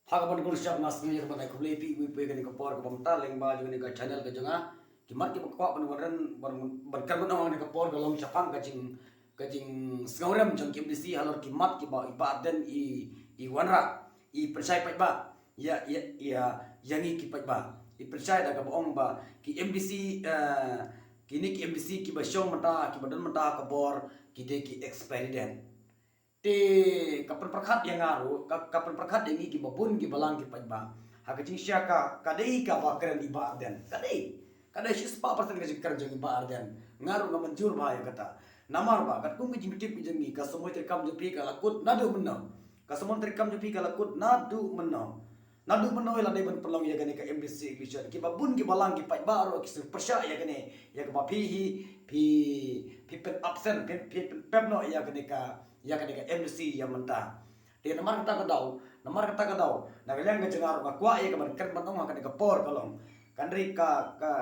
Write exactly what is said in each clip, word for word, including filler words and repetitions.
Ha kaba nyngkong shuh nga sngew ïa kaba ai khublei ïa phi, ïa phi kane ka por kaba mynta lyngba jong kane ka channel ka jong nga. Ki mat kiba kwah ban wanrah ban, ban kren ban ong ha kane ka por ka long shaphang ka jing, ka jingsngewrem jong ki M D C halor ki mat kiba i Bah Ardent i, i wanrah, i pynshai paidbah. Ïa, ïa, ïa, ïa ngi ki paidbah. I pynshai da kaba ong ba ki M D C, eh, kine ki M D C kiba shong mynta, kiba don mynta ha ka bor, ki dei ki expiry date. Te ka pynpyrkhat ïa nga ruh, ka, ka pynpyrkhat ïa ngi kiba bun kiba lang ki paidbah. Ha ka jingshisha ka, ka dei kaba kren i Bah Ardent. Ka dei. Ka dei shispah percent ka jingkren jong i Bah Ardent. Nga ruh nga mynjur bha ïa kata. Namar ba katkum ka jingtip ka jong ngi, ka samoi treikam jong phi ka la kut naduh mynno. Ka samoi treikam jong phi ka la kut naduh mynno. Naduh mynno la dei ban pynlong ïa kane ka M D C election. Kiba bun kiba lang ki paidbah ruh ki sngewpyrshah ïa kane. Ïa kaba phi hi, phi, phi pyn absent, phi, phi pynpep noh ïa kane ka, ïa kane ka M D C ïa mynta. Te namar kata ka daw, namar kata ka daw, na ka liang ka jong nga ruh nga kwah ïa ka ban kren ban ong ha kane ka por ka long. Hynrei ka, ka,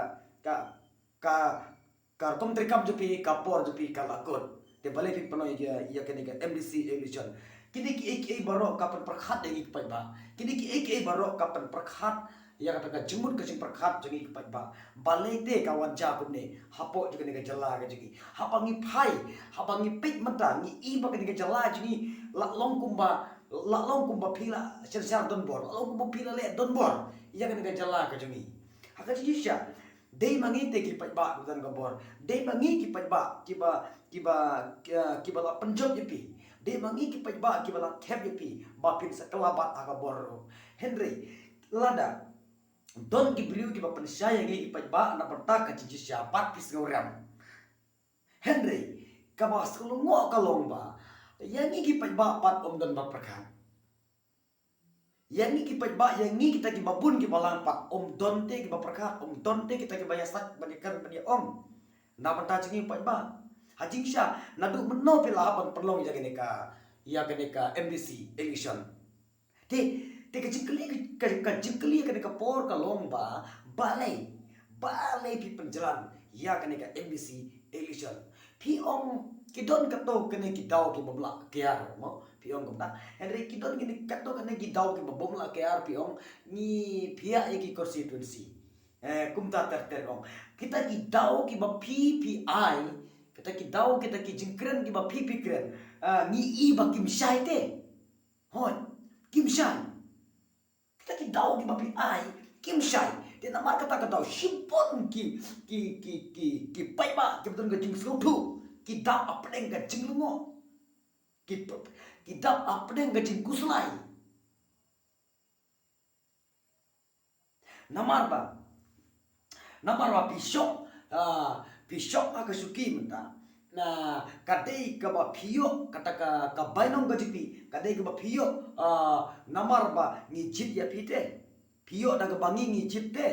ka, ka, ka rukom treikam jong phi, ka por jong phi ka la kut. Te balei phi pynlong ïa, ïa kane ka M D C election. Kine kiei kiei baroh ka pynpyrkhat ïa ngi ki paidbah. Kine kiei kiei baroh ka pynpyrkhat ïa kata ka jingmut ka jingpyrkhat jong ngi ki paidbah. Balei te ka wan jia kumne hapoh jong kane ka jylla ka jong ngi. Haba ngi phai, haba ngi peit mynta ngi i ba kane ka jylla jong ngi la long kumba, la long kumba phi la synshar donbor, la long kumba phi la leh donbor ïa kane ka jylla ka jong ngi. Ha ka jingshisha, dei ma ngi te ki paidbah kiba don ka bor. Dei ma ngi ki paidbah kiba, kiba, kiba la pynjop ïa phi. Dei ma ngi ki paidbah kiba la thep ïa phi ba phin sa kylla bat ha ka bor ruh. Hynrei lada don ki briew kiba pynshai ïa ngi ki paidbah na bynta ka jingshisha bad phi sngewrem. Hynrei kaba sngewlyngngoh ka long ba ïa ngi ki paidbah pat ym don ba pyrkhat. Ïa ngi ki paidbah, ïa ngi kita kiba bun kiba lang pat ym don te kiba pyrkhat, ym don te kita kiba ïasak ban ïakren ban ïa-ong. Na bynta jong ngi paidbah. Ha jingshisha naduh mynno phi la hap ban pynlong ïa kane ka, ïa kane ka M D C election. Te, te ka jingkylli, ka, ka jingkylli kane ka por ka long ba balei, balei phi pynjlan ïa kane ka M D C election. Phi ong ki don katto katne ki daw kiba bym lah kiar mo. Phi ong kumta. Hynrei ki don kine katto katne ki daw kiba bym lah kiar phi ong ngi phiah ïa ki constituency. Eh, kumta ter ter ong. Kita ki daw kiba phi phi ai, kita ki daw kita ki jingkren kiba phi phi kren. Ah, ngi i ba kim shai te. Hooid, kim shai. Kita ki daw kiba phi ai, kim shai. Te namar kata ka daw shibun ki, ki, ki, ki, ki paidbah, kiba don ka jingsngewthuh, ki dap hapdeng ka jinglyngngoh. Ki, ki dap hapdeng ka jingkhuslai. Namar ba, namar ba phi shong, ah, phi shong ha ka shuki mynta. Na ka dei kaba phi ïoh kata ka, ka bainong ka jong phi, ka dei kaba phi ïoh, ah, namar ba ngi jied ïa phi te. Phi ïoh da kaba ngi ngi jied te.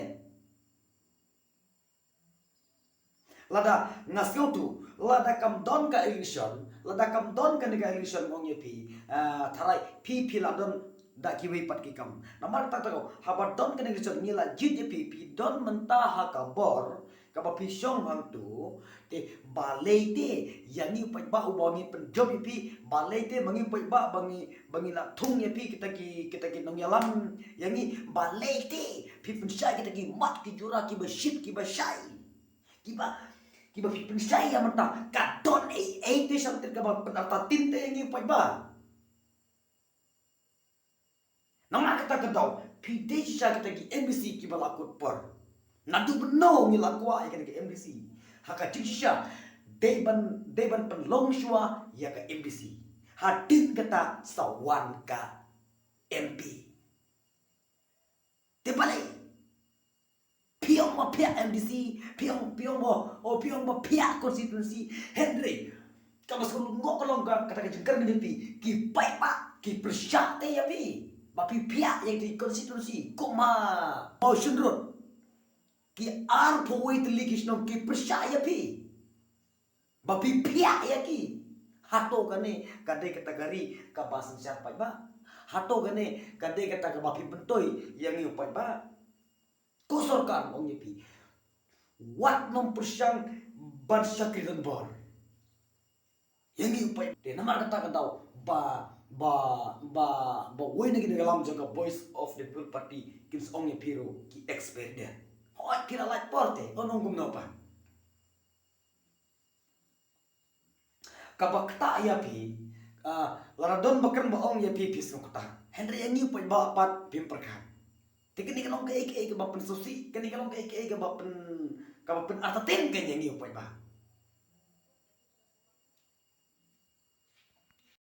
Lada nga sngewthuh, lada kam don ka election, lada kam don kane ka election ong ïa phi, ah, tharai phi phi la don da kiwei pat ki kam. Namar kata ka daw, haba don kane ka election ngi la jied ïa phi, phi don mynta ha ka bor, kaba phi shong hangto, te balei te, ïa ngi u paidbah uba ngi pynjop ïa phi, balei te ma ngi u paidbah ba ngi, ba ngi la thung ïa phi kita ki, kita ki nongïalam ïa ngi, balei te phi pynshai kita ki mat ki jura kiba shit kiba shai. Kiba, kiba phi pynshai ïa mynta ka don ei ei te shang ter kaba pynartatien te ïa ngi u paidbah. Namar kata ka daw, phi dei shisha kita ki M D C kiba la kut por. Naduh mynno ngi la kwah ïa kane ka M D C. Ha ka jingshisha, dei ban, dei ban pynlong shuwa ïa ka M D C. Hadien kata sa wan ka M P. Te balei? Phi ong ba phiah M D C, phi ong, phi ong ba, oh, phi ong ba phiah constituency. Hynrei kaba sngewlyngngoh ka long ka, kata ka jingkren ka jong phi, ki paidbah ki pyrshah te ïa phi ba phi phiah ïa ki constituency. Kum ha Mawshynrut, ki arphew wei tylli ki shnong ki pyrshah ïa phi ba phi phiah ïa ki. Hato kane ka dei kata ka ri kaba synshar paidbah? Hato kane ka dei kata kaba phi pyntoi ïa ngi u paidbah? Ko sorkar, ong ïa phi, wat nym pyrshang ban shakri donbor ïa ngi u paidbah. Te namar kata ka daw ba Ba, ba, ba wei na ki nongïalam jong ka Voice of the People Party kin sa ong ïa phi ruh ki expert de. Hooid phi la lait por te, ong kumno pat. Kaba ktah ïa phi, ah, lada don ba kren ba ong ïa phi phi sngewkta. Hynrei ïa ngi u paidbah pat phim pyrkhat. Te kane ka long kaei kaei kaba pynsngewsih, kane ka long kaei kaei kaba pyn, kaba pyn-entertain ka ïa ngi u paidbah.